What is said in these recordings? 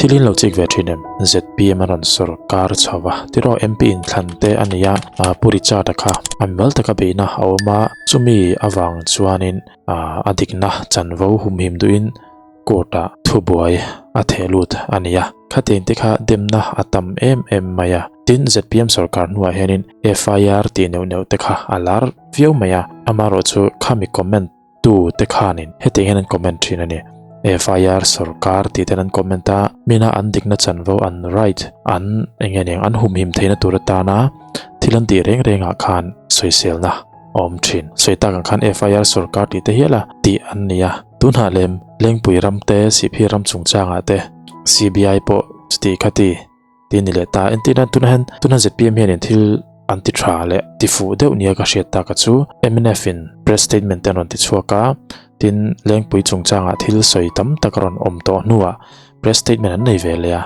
Thil in lo chik ve thin em? ZPM a rawn sawrkar chho a, tiraw MP inthlan te a nei a, Pu Richard-a kha a mimal taka beihna a awm a, chumi avang chuanin a dikna chanvo humhim duhin court-ah thubuai a theh lut a ni a. Khatiang te kha demna a tam em em mai a. Tin, ZPM sawrkar hnuah hianin FIR tih neuh neuh te kha a lar viau mai a, amaherawhchu khami comment Tu te khanin hetiang hian an comment thin a ni. FIR sawrkar tih ten an comment a, mina an dikna chanvo an right an eng nge niang an humhim theihna tur atana thil an tih reng rengah khan sawiselna a awm thin. Sawi tak ang khan FIR sawrkar tih te hial a tih an ni a, tunah lem Lengpui ram te Sihphir ram chungchangah te CBI pawh chuti khati Ti a ni leh ta. Entirna tunah hian tuna zpm hianin thil an ti tha leh ti fuh deuh nia ka hriat tak a chu mnf in press statement te an rawn ti chhuak a, tin Lengpui chungchangah thil sawi tam tak a rawn awm tawh hnuah press statement an nei ve leh a,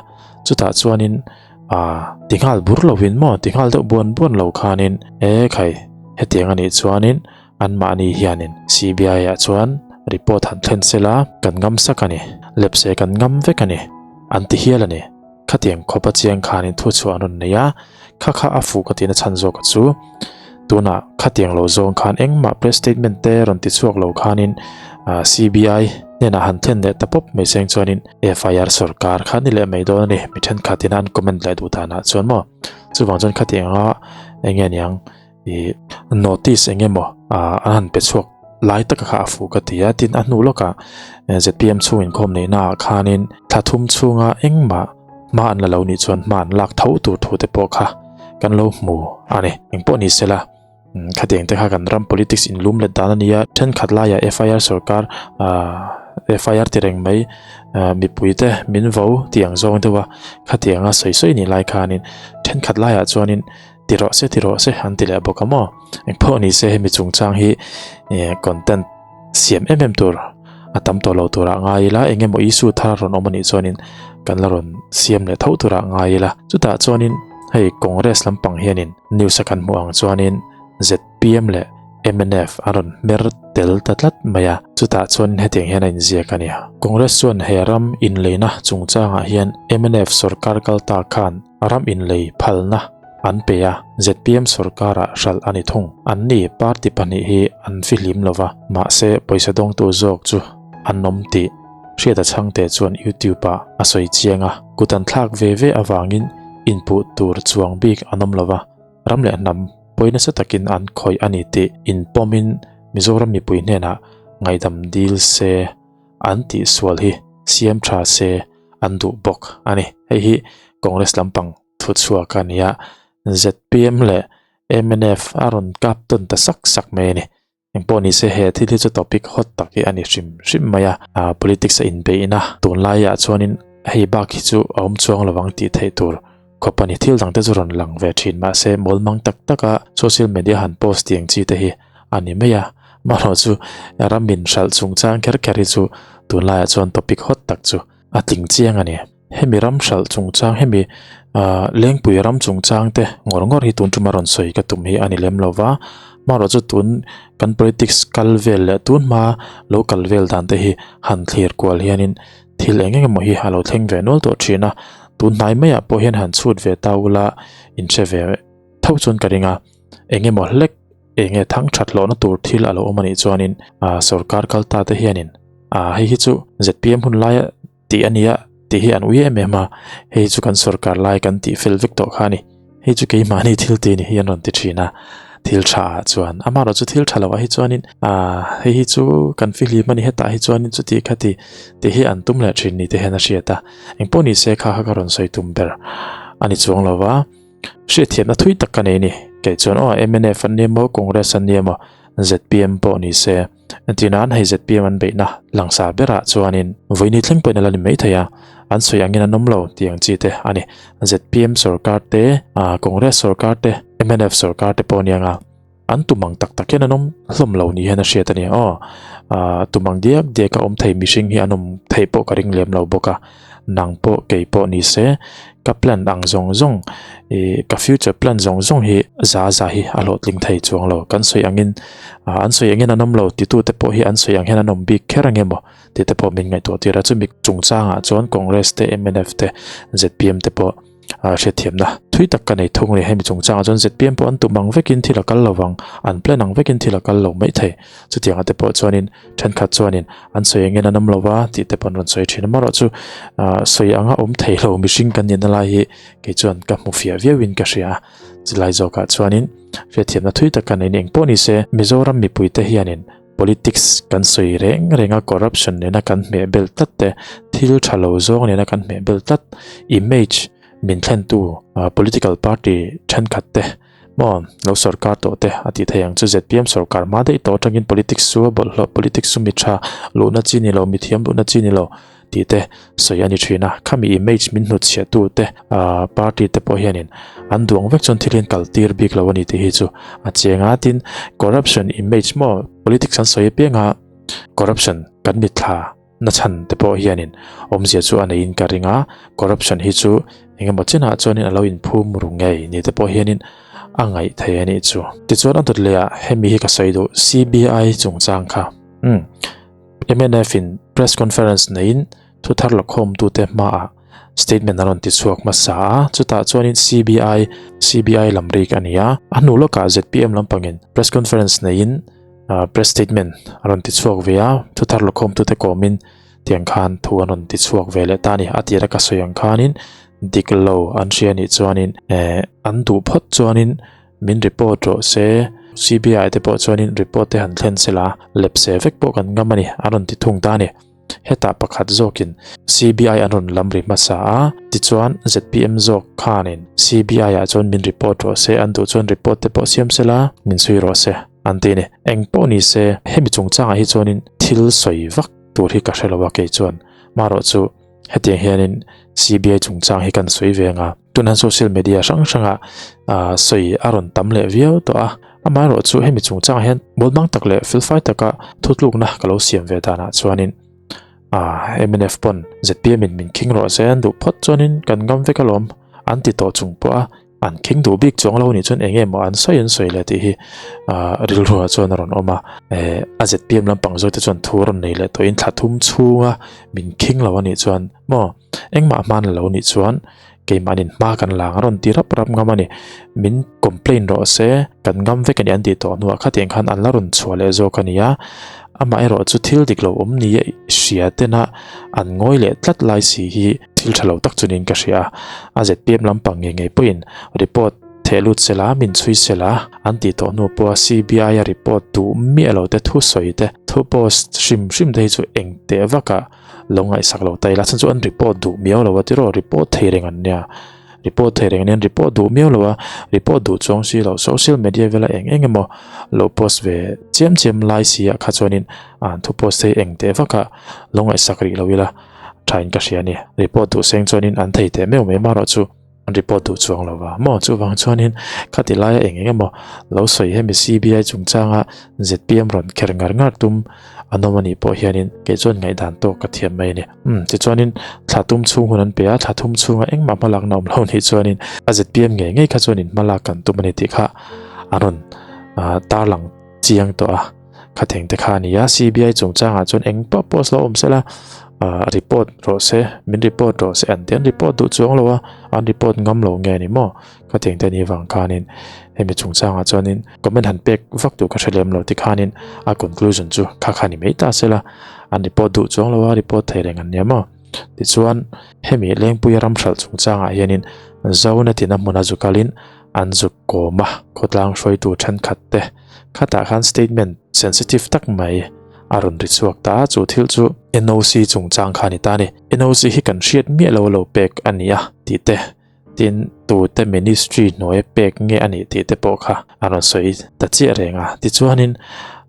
chutah chuanin ah ti nghal bur lovin maw ti nghal deuh buan buan lo khanin e khai hetiang a nih chuanin anmahni hianin CBI ah chuan report han thlen sela kan ngam sak a ni, lepse kan ngam vek a ni an ti hial a ni. Khatiang khawp a chiang khanin thu chhuah an rawn nei a, kha kha a fuh ka tihna chhan zawk a chu. Tunah khatiang lo zawng khan engmah press statement te rawn ti chhuak lo khanin CBI hnenah han thlen leh ta pawp mai seng chuanin FIR sorkar kha ni leh mai dawn a ni. Mi thenkhatin an comment leh duh danah chuan maw. Chuvang chuan khatiang anga eng nge niang ih notice eng emaw ah an han pe chhuak lai taka kha a fuh ka ti a tin a hnu lawkah zpm chhung inkhawm neihna ah khanin thla thum chhunga engmah hma an la lo nih chuan hma an lak tho tur thu te pawh kha kan lo hmu a ni engpawh ni sela khatiang te kha kan ram politics inlum let dan a nia thenkhat laiah fir sorkar ah fir ti reng mai mipui te min vo tih ang zawng deuh a khatianga sawi sawi ni lai khanin thenkhat laiah chuanin Ti rawh se, ti rawh se an ti leh bawk a maw? Engpawh ni se hemi chungchang hi content siam em em tur a tam tawh lo turah ngai ila, eng emaw issue thar rawn awm a nih chuanin kan la rawn siam leh tho turah ngai ila. Chutah chuanin hei Congress lampang hianin news a kan hmuh ang chuanin zpm leh mnf a rawn hmer tel ta tlat mai a, chutah chuan hetiang hian a inziak a nia. Congress chuan he ram inleina chungchangah hian mnf sorkar kalta khan Ram inlei phalna an pe a, zpm sorkarah hralh a ni thung. Anni party pahnih hi an fihlim lo va, mahse pawisa dawngtu zawk chu an awm tih Hriata Chhangte chuan YouTube-ah a sawi chiang a. Kut an thlak ve ve avangin inpuh tur chuang bik an awm lo va, ram leh hnam pawi nasa takin an khawih a ni tih inpawmin Mizoram mipui hnenah ngaihdam dil se an tihsual hi siam tha se an duh bawk a ni. Hei hi Congress lampang thu chhuak a ni a, zpm leh mnf a rawn kap tawn ta sak sak mai a ni. Engpawh ni se he thil hi chu topic hot tak hi a ni hrim hrim mai a, politics a inbeihna tunlaiah chuanin hei bak hi chu a awm chuang lo ang tih theih tur khawp a ni. Thil dangte chu rawn lang ve thin mahse mawlmang tak taka social media han post tiang chi te hi a ni mai a, mahrawh chu ramin hralh chungchang kher kher hi chu tunlaiah chuan topic hot tak chu a tling chiang a ni. Hemi ram hralh chungchang hemi ah Lengpui ram chungchang te ngawr ngawr hi tun tuma rawn sawi ka tum hi a ni lem lo va, mahrawh chu tun kan politics kal vel leh tun hma lo kal vel dan te hi han thlir kual hianin thil eng eng emaw hi a lo thleng ve nual tawh thin a, tun hnai maiah pawh hian han chhut ve ta ula inhre ve tho chuan ka ring a, eng emaw hlek eng nge thang that hlawhna tur thil a lo awm a nih chuanin ah sorkar kal ta te hianin ah hei hi chu zpm hun laia tih a nia tih hi an ui em em a, hei chu kan sorkar lai kan tih fel vek tawh kha a ni, hei chu keimahni thil tih ni hi an rawn ti thin a, thil tha ah chuan amaherawh chu thil tha lo ah hi chuanin ah hei hi chu kan fihlim a ni hetah hi chuanin chuti khati tih hi an tum leh thin ni te hian a hriat a, engpawh ni se kha kha ka rawn sawi tum ber a ni chuang lo va. Hriatthiamna thui tak ka nei a ni. Kei chuan aw mnf an ni emaw Congress an ni emaw zpm pawh ni se entir nan hei zpm an beihna langsar berah chuanin vawiini thleng pawhin a la ni maithei a, an sawi angin an awm lo tih ang chi te a ni. Zpm sorkar te, Congress sorkar te, mnf sorkar te pawh a ni ang a, an tum ang tak tak hian an awm hlawm lo ni hian a hriat a ni. Aw tum ang diak diak a awm thei mihring hi an awm theih pawh ka ring lem lo bawk a. Nang pawh kei pawh ni se ka plan ang zawng zawng ih ka future plan zawng zawng hi za za hi a hlawhtling thei chuang lo. Kan sawi angin ah an sawi angin an awm lo titute pawh hi an sawi ang hian an awm bik kher ang emaw tih te pawh min ngaihtuah tir a. Chumi chungchangah chuan Congress te, mnf te, zpm te pawh ah hriatthiamna thui tak ka nei thung a ni. Hemi chungchangah chuan zpm pawh an tum ang vekin thil a kal lo vang, an plan ang vekin thil a kal lo mai thei. Chutiangah te pawh chuanin thenkhat chuanin an sawi angin an awm lo va tih te pawh an rawn sawi thin a. Amaherawhchu ah sawi anga awm thei lo mihring kan nihna lai hi kei chuan ka hmu fiah viauin ka hria a. Chulai zawkah chuanin hriatthiamna thui tak ka nei ni engpawh ni se Mizoram mipuite hianin Politics kan sawi reng reng a, corruption nena kan hmeh bel tlat te, thil tha lo zawng nena kan hmeh bel tlat, image min thlentu political party thenkhat te maw lo sorkar tawh te a tih theih ang chu zpm sorkar hma daih tawh atangin politics chu a bawlhhlawh, politics chu mi tha luhna chi ni lo, mi thiam luhna chi ni lo tih te sawi a ni thin a, khami image min hnutchhiah tu te party te pawh hianin an duang vek chuan thil hi an kal tir bik lo a ni tih hi chu a chiang a, tin corruption image maw politics an sawi apiang a corruption kan mitthla na chhan te pawh hianin awmzia chu a neiin ka ring a, corruption hi chu engemaw chinah chuanin a lo inphum ru ngei ni te pawh hianin a ngaih thei a nih chu. Tichuan a dawt leh ah hemi hi ka sawi duh C_B_I chungchang kha umm. Mnf in press conference neiin thu thar la khawmtute hmaah statement an rawn ti chhuak hmasa a, chutah chuanin CBI CBI lam rik a ni a, a hnu lawkah zpm lampangin press conference neiin press statement a rawn ti chhuak ve a, thu thar la khawmtute kawmin tiang khan thu an rawn ti chhuak ve leh ta a ni. A tira ka sawi ang khanin dik lo an hria anih chuanin eh an duh phawt chuanin Min report rawh se, CBI te pawh chuanin report te han thlen sela, lepse vek pawh kan ngam a ni, a rawn ti thung ta a ni. Hetah pakhat zawkin CBI an rawn lam ri hmasa a, tichuan zpm zawk khanin CBI ah chuan min report rawh se, an duh chuan report te pawh siam sela, min chhui rawh se, an ti a ni. Eng pawh ni se, hemi chungchangah hi chuanin thil sawi vak tur hi ka hre lo a kei chuan, marawh chu Hetiang hianin CBI chungchang hi kan sawi ve anga, tunah social media hrang hrangah ah sawi a rawn tam leh viau tawh a, amaherawh chu hemi chungchangah hian bawlhmang tak leh felfai taka thutlukna ka lo siam ve danah chuanin ah mnf pawn zpm in min khing rawh se an duh phawt chuanin kan ngam vek alawm an ti tawh chung pawh a. An khing duh bik chuang lo nih chuan eng nge maw an sawi an sawi leh tih hi ah rilruah chuan a rawn awm a, eh a zpm lampang zawk te chuan thu a rawn nei leh tawhin thla thum chhunga min khing lo a nih chuan maw engmah hman la lo nih chuan keimahnin hma kan la ang a rawn ti rap rap ngam a ni, min complain rawh se kan ngam vek a ni an tih tawh hnuah khatiang khan an la rawn chhuah leh zawk a ni a, amaherawh chu thil dik lo awm ni hria tena an ngawi leh tlat lai si hi. Thil tha lo tak chu niin ka hria a, a zpm lampang ngei ngei pawhin report theh lut sela, min chhui sela an tih tawh hnu pawha CBI a report duh miah lo te thu sawi te, thu post hrim hrim te hi chu eng teh vakah lo ngaihsak lo ta ila, chhan chu an report duh miau lo a tiraw, report thei reng an nia, report thei reng anian report duh miau lo a, report duh chuang si lo social media vela eng eng emaw lo post ve chiam chiam lai si ah kha chuanin an thu post te hi eng teh vakah lo ngaihsak rih lo ila. Thain ka hria a ni. Report duh seng chuanin an thei teh meuh mai marawh chu an report duh chuang lo va maw? Chuvang chuanin khati laia eng eng emaw lo sawi hemi CBI chungchanga zpm rawn kher ngar ngar tum an awm a nih pawh hianin kei chuan ngaihdan tawk ka thiam mai a ni. Umm tichuanin thla tum chhung hun an pe a, thla thum chhunga engmah hmalakna awm lo nih chuanin a zpm ngei ngei kha chuanin hmalak kan tum a ni tih kha a rawn tarlang chiang tawh a. Kha theng te kha a ni a, CBI chungchangah chuan eng pawh post lo awm sela ah report rawh se, min report rawh se an ti an report duh chuang lo a, an report ngam lo nge ni maw? Kha theng te ni vang khanin hemi chungchangah chuanin comment han pek vak duh ka hre lem lo tikhanin a conclusion chu kha kha ni mai ta sela, an report duh chuang lo a, report thei reng an nia maw? Tichuan hemi Lengpuia ram hralh chungchangah hianin Zona tina hmuna zu kalin an zuk kawm a, khawtlang hruaitu thenkhat te khatah khan statement sensitive tak mai a rawn ri chhuak ta a, chu thil chu NOC chungchang kha a ni ta a ni. NOC hi kan hriat miah lo lo pek a ni a tih te, tin tute ministry hnuaia pek nge a nih tih te pawh kha a rawn sawi ta chiah reng a. Tichuanin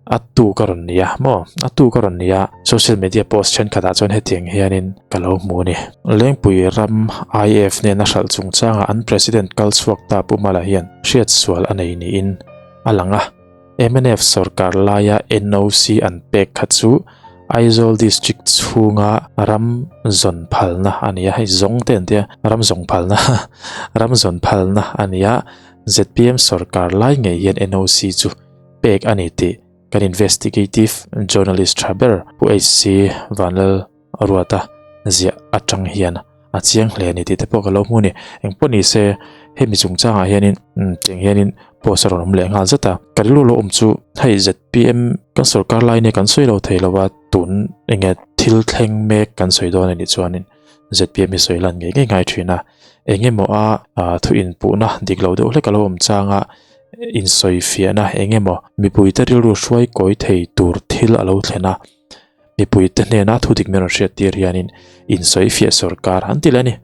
a tuk a rawn ni a maw? A tuk a rawn ni a, social media post thenkhatah chuan hetiang hianin ka lo hmu a ni. Lengpui ram IAF nena hralh chungchanga an President kal chhuak ta Pu Mala hian hriatsual a nei niin a lang a. Mnf sorkar laia NOC an pek kha chu Aizawl District chhunga ram zawn phalna a ni a, hei zawng te an tia, ram zawng phalna ram zawn phalna a ni a, zpm sorkar lai ngei hian NOC chu pek a ni tih kan investigative journalist tha ber Pu HC Vanlal Ruata ziah atang hian a chiang hle a ni tih te pawh ka lo hmu a ni. Engpawh ni se hemi chungchangah hianin tiang hianin post a rawn awm leh nghal zat a. Ka rilru lo awm chu hei zpm kan sorkar lai nia kan sawi lo thei lo a, tun enge thil thleng mek kan sawi dawn a nih chuanin zpm hi sawi lan ngei ngei ngai thin a. Eng emaw a thu inpuhna dik lo deuh hlek a lo awm chang a, insawifiahna eng emaw mipuite rilru hruai kawi thei tur thil a lo thlen a. Mipuite hnena thu dik min rawn hriat tir hianin insawifiah sorkar an ti leh a ni.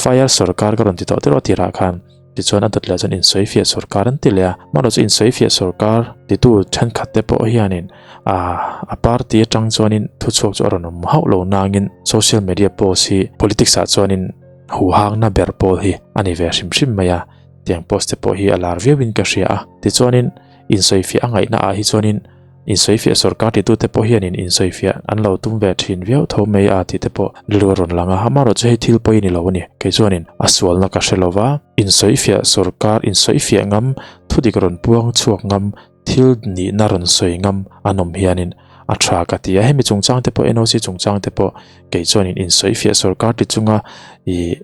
FIR sorkar ka rawn ti tawh tiraw tirah khan tichuan a dawt leh chuan insawifiah sorkar an ti leh a. Amaherawhchu insawifiah sorkar titu thenkhat te pawh hianin a party atang chuanin thuchhuak chu a rawn awm hauh lo nangin social media post hi politics ah chuanin huhangna ber pawl hi a ni ve hrim hrim mai a. Tiang post te pawh hi a lar viauin ka hria a. Tichuanin insawifiah a ngaihna ah hi chuanin Insawifiah sorkar titute pawh hianin insawifiah an lo tum ve thin viau tho mai a tih te pawh rilru a rawn lang a, amaherawhchu hei thil pawi a ni lo a ni. Kei chuanin a sualna ka hre lo va, insawifiah sorkar, insawifiah ngam, thudik rawn puang chhuak ngam, thil nihna rawn sawi ngam an awm hianin a tha ka ti a. Hemi chungchang te pawh NOC chungchang te pawh kei chuanin insawifiah sorkar ti chunga ih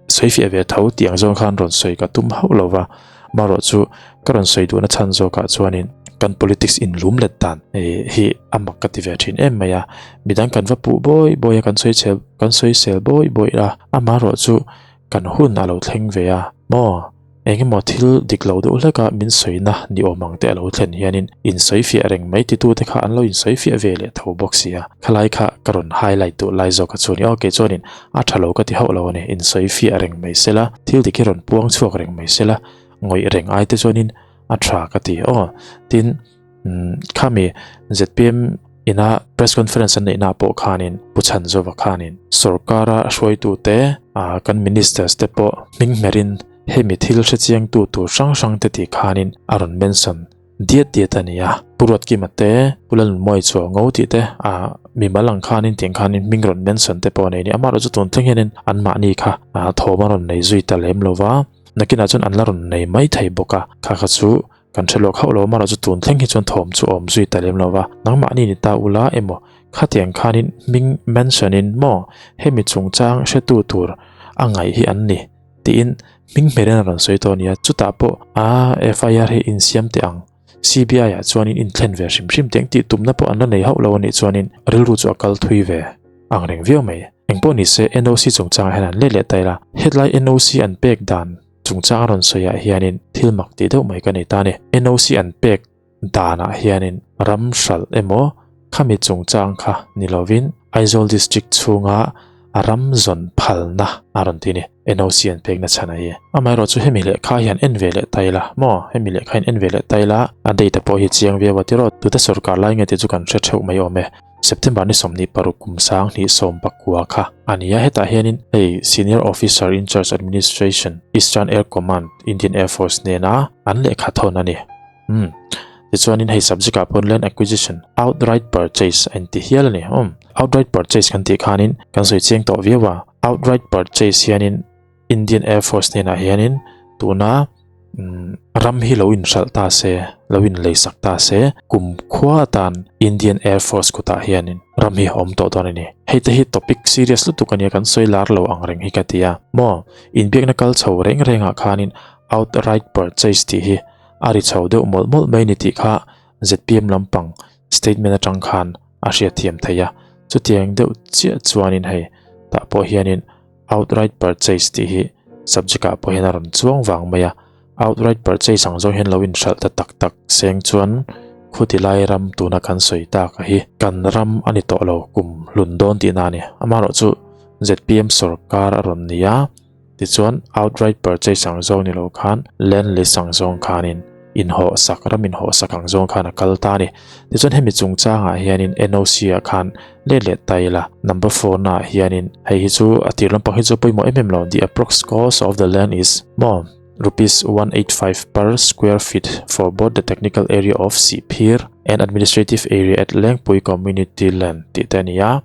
Sawifiah ve tho tih ang zawng khan rawn sawi ka tum hauh lo va, marawh chu ka rawn sawi duhna chhan zawkah chuanin kan politics inlum let dan hi a mak ka ti ve thin em mai a, midang kan va puh bawi bawi a, kan sawi chhel kan sawi sel bawi bawi a, amaherawh chu kan hun a lo thleng ve a maw? Eng emaw thil dik lo deuh hleka min sawina ni awm ang te a lo thlen hianin insawifiah reng mai titute kha an lo insawifiah ve leh tho bawk si a, khalai kha ka rawn highlight duh lai zawk a chu a ni. Aw kei chuanin a tha lo ka ti hauh lo a ni, insawifiah reng mai sela, thil dik hi rawn puang chhuak reng mai sela, ngawih reng ai te chuanin a tha ka ti. Aw tin. Khami zpm ina press conference an neihna pawh khanin Pu Chhanzova khanin sorkara hruaitute kan ministers te pawh hming hmerin hemi thil hrechiangtu tur hrang hrang te tih khanin a rawn mention diat diat a ni a. Pu Ruatkima te, Pu Lalnunmawii Chuango tih te mimal ang khanin tiang khanin hming rawn mention te pawh a nei a ni. Amaherawhchu tun thleng hianin anmahni kha thawm a rawn nei zui ta lem lo va, nakinah chuan an la rawn nei mai thei bawk a, kha kha chu Kan hre lawk hauh lo amaherawh chu tun thleng hi chuan thawm chu a awm zui ta lem lo va, nangmahni ni ta ula emaw khatiang khanin hming mention in maw hemi chungchang hretu tur a ngaih hi an ni tiin hming hmerin a rawn sawi tawh a nia, chutah pawh a FIR hi insiam teh ang CBI ah chuanin inthlen ve hrim hrim teh ang tih tumna pawh an la nei hauh lo a nih chuanin rilru chu a kal thui ve ang reng viau mai. Engpawh nise NOC chungchangah hian an let leh ta ila, hetlai NOC an pek dan Chungchang a rawn sawiah hianin thil mak tih deuh mai ka nei ta a ni. NOC an pek danah hianin ram hralh emaw khami chungchang kha ni lovin Aizawl District chhunga ram zawn phalna a rawn ti a ni. NOC an pekna chhan a hi. Amaherawh chu hemi lehkha hian en ve leh ta ila maw? Hemi lehkha hian en ve leh ta ila a date pawh hi chiang viau a tiraw? Tute sorkar lai nge tih chu kan hre theuh mai awm e. September ni 26 kum 2019 kha a ni a, hetah hianin hei Senior Officer in Charge Administration, Eastern Air Command, Indian Air Force nena an lehkha thawn a ni. Umm. Tichuanin hei subject ah pawh Land Acquisition, Outright Purchase a inti hial a ni. Umm. Outright Purchase kan tih khanin kan sawi chiang tawh viau a, Outright Purchase hianin Indian Air Force hnenah hianin tuna ram hi lo inhralh ta se, lo inleisak ta se, kum khua atan Indian Air Force kutah hianin ram hi a awm tawh dawn a ni. Hei te hi topic serious lutuk a nia, kan sawi lar lo ang reng hi ka ti a. Maw, inbiakna kal chho reng rengah khanin outright purchase tih hi a ri chho deuh mawlh mawlh mai ni tih kha zpm lampang statement atang khan a hriatthiam theih a. Chutiang deuh chiah chuanin hei tah pawh hianin Outright purchase tih hi subject ah pawh hian a rawn chuang vang mai a, outright purchase ang zawng hian lo inhralh ta tak tak seng chuan khuti lai ram tuna kan sawi tak a hi kan ram a ni tawh lo kum hlun dawn tihna a ni. Amaherawhchu zpm sorkar a rawn ni a, tichuan outright purchase ang zawng ni lo khan land lease ang zawng khanin inhawh sak ram inhawh sak ang zawng khan a kal ta a ni. Tichuan hemi chungchangah hianin NOC ah khan let leh ta ila number 4 naah hianin hei hi chu a tir lampang hi chu pawimawh em em lo the approx cost of the land is maw rupees 185 per square feet for both the technical area of Sihphir. And administrative area at Lengpui Community Land tih te a ni a,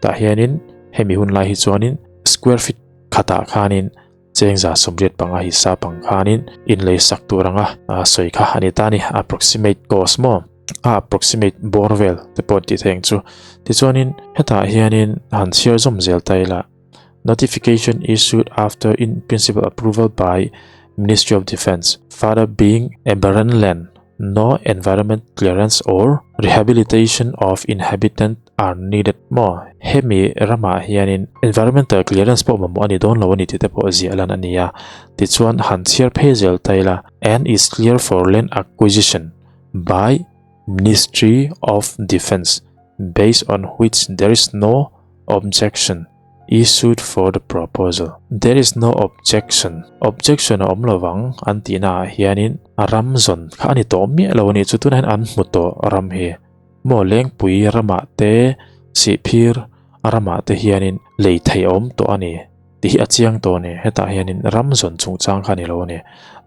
tah hianin hemi hun lai hi chuanin square feet khatah khanin cheng 185 hisap ang khanin inlei sak tur anga sawi kha a ni ta a ni, approximate cost maw a approximate bawr vel te pawh an tih theih ang chu. Tichuanin hetah hianin han chhiar zawm zel ta ila. Notification issued after in principle approval by Ministry of Defence, further being a barren land, no environment clearance or rehabilitation of inhabitant are needed maw? Hemi ramah hianin environmental clearance pawh mamawh a ni dawn lo a ni tih te pawh ziah lan a ni a, tichuan han chhiar phei zel ta ila, and is clear for land acquisition by Ministry of Defence based on which there is no Objection issued for the proposal. There is no objection. Objection a awm lovang an tihna ah hianin a ram zawn kha a ni tawh miah lo a nih chu tunah hian an hmu tawh ram hi. Maw Lengpui ramah te Sihphir ramah te hianin lei theih a awm tawh a ni tih hi a chiang tawh a ni. Hetah hianin ram zawn chungchang kha a ni lo a ni.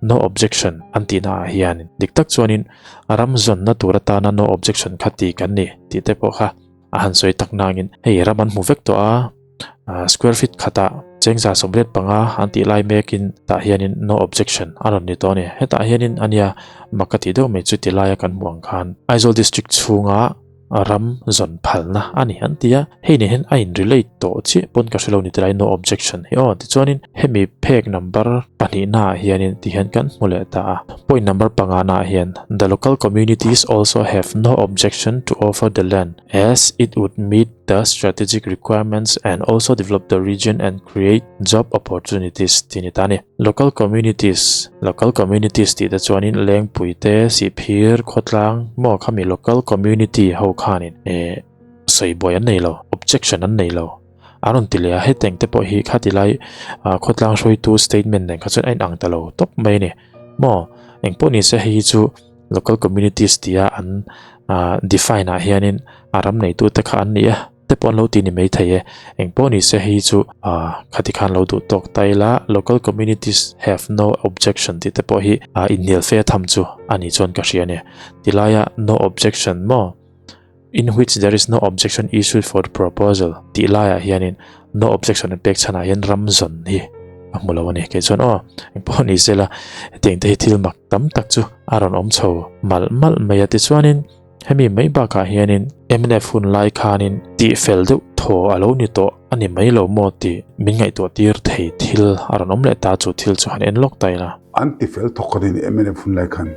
No objection an tihna ah hianin dik tak chuanin a ram zawnna tur atana no objection kha ti kan ni tih te pawh kha A han sawi tak nangin hei ram an hmu vek tawh a, square feet khatah cheng 85 an tih lai mekin tah hianin no objection a rawn ni tawh a ni. Hetah hianin a nia mak ka tih deuh mai chu ti laia kan hmuh ang khan Aizawl district chhunga ram zawn phalna a ni an ti a, hei nen hian a in relate tawh chiah pawn ka hre lo ni ti lai no objection hi aw. Tichuanin hemi phek number pahnihnaah hianin ti hian kan hmu leh ta a. Point number panganaah hian the local communities also have no objection to offer the land as it would meet the strategic requirements and also develop the region and create job opportunities tih a ni ta a ni. Local communities, Local communities tih te chuanin Lengpui te, Sihphir, Khawtlang maw khami local community ho khanin eh sawibuai an nei lo, objection an nei lo a rawn ti leh a, heteng te pawh hi khati lai khawtlang hruaitu statement nen kha chuan a inang ta lo tawp mai a ni maw engpawh ni se hei hi chu Local communities tia an define ah hianin a ram neitu te kha an ni a, te pawh an lo ti ni mai thei e. Engpawh ni se hei chu khati khan lo duh tawk ta ila local communities have no objection tih te pawh hi inhnial fe tham chu a ni chuan ka hria a ni. Tilaia no objection maw? In which there is no objection issued for the proposal tih laiah hianin no objection an pek chhanah hian ram zawn hi a hmu lo a ni. Kei chuan aw engpawh ni sela hetiang te hi thil mak tam tak chu a rawn awm chho malh malh mai a. Tichuanin hemi mai bakah hianin mnf hun lai khanin tih fel deuh thaw a lo ni tawh a ni mai lo maw tih min ngaihtuah tir thei thil a rawn awm leh ta chu thil chu han en lawk ta ila. An ti fel thawk a ni mnf hun lai khan.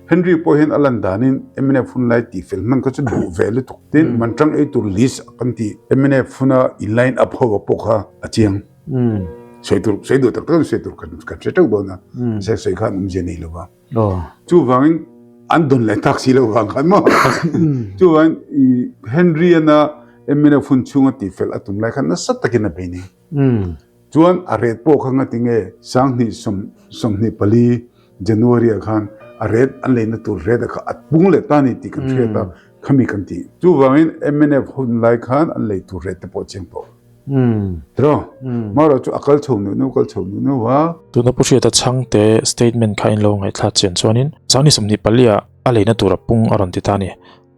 Henry pawh hian a lan danin mnf hun lai tih fel hman kha chu duh ve lutuk. Tin, Manṭang ei tur list kan tih mnf huna in line up ho pawh kha a chiang. Sawi tur, sawi duh tak tak sawi tur kan kan hre teuh dawn a. Mahse sawi khan awmzia nei lo va. Chuvangin an dawn leh tak si lo vang khan maw. Chuvangin Henry ana mnf hun chhunga tih fel a tum lai khan nasa takin a bei nei. Chuan a ret pawh kha ngatinge 2024 January ah khan a ret an leina tur ret a kha a pung leh ta ni tih kan hriat a, khami kan ti. Chuvangin mnf hun lai khan an lei tur ret te pawh a chiang tawh. Tiraw? Marawh chu a kal chho nuh nuh kal chho nuh nuh a. Tuna Pu Hriata chhangte statement kha in lo ngaihthlak chian chuanin 2024 ah a leina tur a pung a rawn ti ta a ni.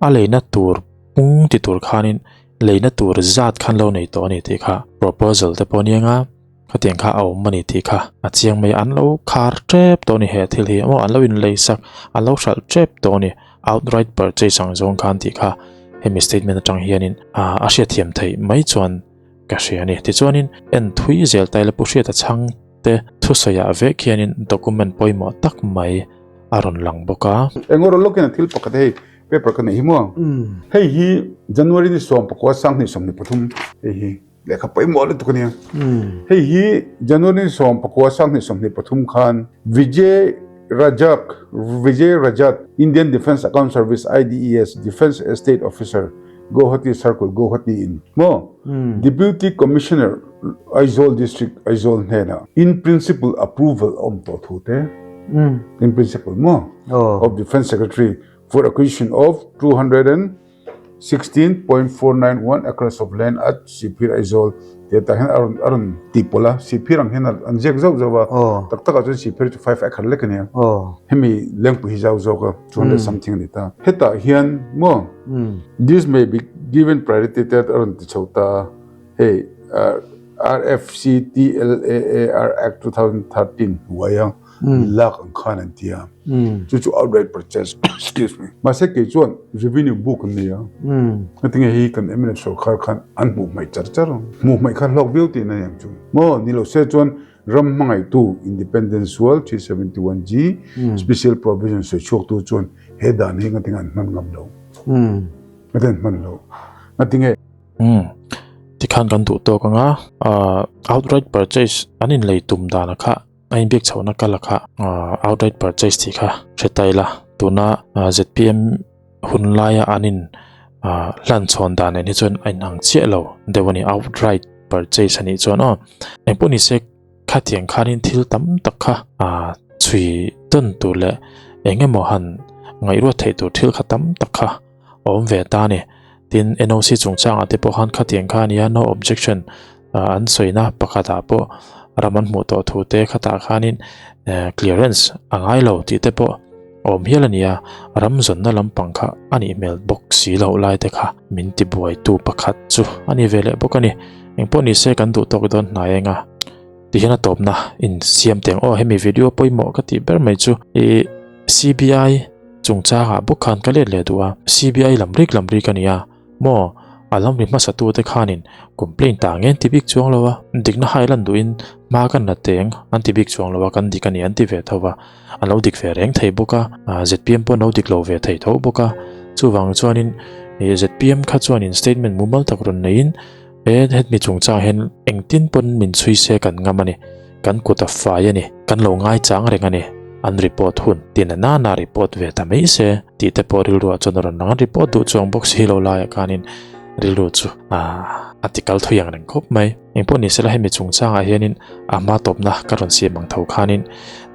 A leina tur pung ti tur khanin leina tur zat khan lo nei tawh a ni tih kha proposal te pawh aniang a, khatiang kha a awm a ni tih kha a chiang mai a, an lo khar tep tawh a ni he thil hi maw an lo inlei sak an lo hralh tep tawh a ni outright purchase ang zawng khan tih kha hemi statement atang hianin a hriatthiam theih mai chuan ka hria a ni. Tichuanin en thui zel ta ila Pu Hriata chhangte thusawiah vek hianin document pawimawh tak mai a rawn lang bawk a. Engawraw lawkin a thil pakhat hei Paper ka nei hi maw? Hei hi January ni 19 2023 hei hi lehkha pawimawh lutuk a nia. Hei hi January ni 19 2023 khan Vijay Rajak Vijay Rajat Indian Defence Account Service IDES Defence Estate Officer Guwahati Circle Guwahati in maw Deputy Commissioner Aizawl District Aizawl hnenah in principle approval a awm tawh thu te in principle maw of Defence Secretary for acquisition of 200 and 16.491 acres of land at Sihphir Aizawl tih atah hian a rawn a rawn tih pawlh a, Sihphir ang hian an ziak zauh zauh a, tak takah chuan Sihphir chu 5 acre lek a nia, hemi lengpui hi zau zawk a, 200 something a ni ta. Hetah hian maw this may be given priority te a rawn ti chho ta a, hei RFCTLAAR Act 2013 hnuaia lak ang khan an ti a, chu chu outright purchase, excuse me. Mahse kei chuan revenue book an nei a, heti nge hi kan mnf sorkar khan an hmuh hmaih char char ang, hmuh hmaih kha hlawk viau tihna ni ang chu maw, ni lo se chuan ram hmangaihtu Independence Sual 371G Special Provision sawi chhuaktu chuan he dan hi ngatinge an hman ngam lo, ngatinge an hman lo, ngatinge. Umm tikhan kan duh tawk ang a, outright purchase an inlei tum dan a kha. A inbiak chhohna kal a kha outright purchase tih kha hre ta ila tuna zpm hun laia an in hlan chhawn dan nen hi chuan a inang chiah lo deuh a ni outright purchase a nih chuan aw engpawh ni se khatiang khanin thil tam tak kha chhui tawn tur leh eng emaw han ngaihruat theih tur thil kha tam tak kha a awm ve ta a ni. Tin, NOC chungchangah te pawh khan khatiang kha a nia, no objection an sawina pakhatah pawh ram an hmuh tawh thu te khatah khanin clearance a ngai lo tih te pawh a awm hial a nia, ram zawnna lampang kha a nih hmel bawk si loh lai te kha min tibuaitu pakhat chu a ni ve leh bawk a ni. Engpawh ni se kan duh tawk dawn hnai eng a, tihian a tawpna insiam teng aw hemi video pawimawh ka tih ber mai chu ih CBI Chungchangah bawk khan ka let leh duh a, CBI lam rik lam rik a nia maw? A lam ri hmasa tute khanin complaint ta nge an ti bik chuang lo a, dikna hai lan duhin hma kan la teng an ti bik chuang lo a, kan dik a ni an ti ve tho va, an lo dik ve reng thei bawk a, zpm pawh an lo dik lo ve thei tho bawk a, chuvang chuanin zpm kha chuanin statement mumal tak rawn neiin he hemi chungchangah hian engtin pawn min chhui se kan ngam a ni. Kan kut a fai a ni, kan lo ngaichang reng a ni, an report hun tin a nana report ve ta mai se tih te pawh rilruah chuan a rawn lang a, report duh chuang bawk si lo laiah khanin rilru chu a ti kal thui ang reng khawp mai. Engpawh ni sela hemi chungchangah hianin a hma tawpna ka rawn siam ang tho khanin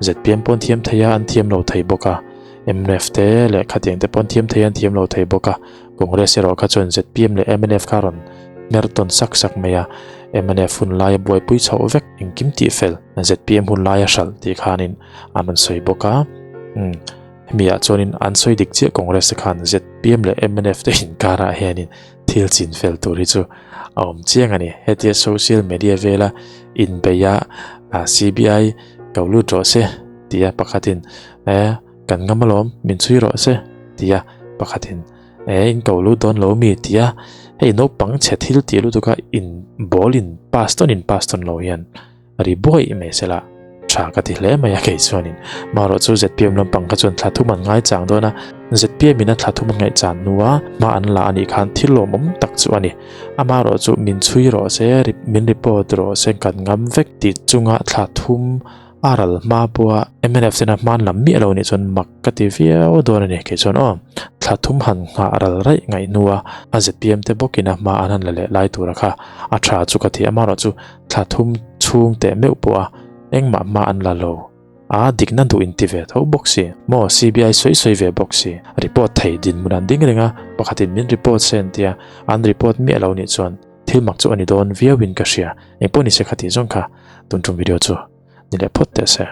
zpm pawh an thiam thei a, an thiam lo thei bawk a, mnf te leh khatiang te pawh an thiam thei a, an thiam lo thei bawk a, Congress erawh kha chuan zpm leh mnf kha rawn hmer tawn sak sak mai a, mnf hun laia buaipui chhoh vek engkim tih fel zpm hun laia hralh tih khanin an rawn sawi bawk a, umm hemi ah chuanin an sawi dik chiah Congress te khan zpm leh mnf te inkarah hianin thil chin fel tur hi chu a awm chiang a ni, hetia social media vela inbeih a CBI ko lut rawh se tia pakhatin eh kan ngam alawm min chhui rawh se tia pakhatin e in ko lut dawn lo mi tia hei naupang chhe thil tih lutuk a in ball in pass tawn in pass tawn lo hian ri buai mai sela tha ka ti hle mai a kei chuanin marawh chu zpm lampang kha chuan thla thum an ngai chang dawn a zpm in a thla thum an ngaih chan hnua hma an la anih khan thil lawmawm tak chu a ni amarawh chu min chhui rawh se min report rawh se kan ngam vek tih chunga thla thum A ral hma pawha mnf ten a hman lam miah lo nih chuan mak ka ti viau dawn a ni kei chuan aw. Thla thum han nghah ral raih ngaih hnua a zpm te bawkin a hma an han la leh lai tura kha a tha chu ka ti amarawh chu thla thum chhung teh meuh pawha engmah hma an la lo a dikna duh in ti ve tho bawk si maw CBI sawi sawi ve bawk si report thei dinhmun an ding reng a pakhatin min report se an tia an report miah lo nih chuan thil mak chu a ni dawn viauin ka hria engpawh ni se kha tih zawng kha tun tum video chu ni leh phawt teh se.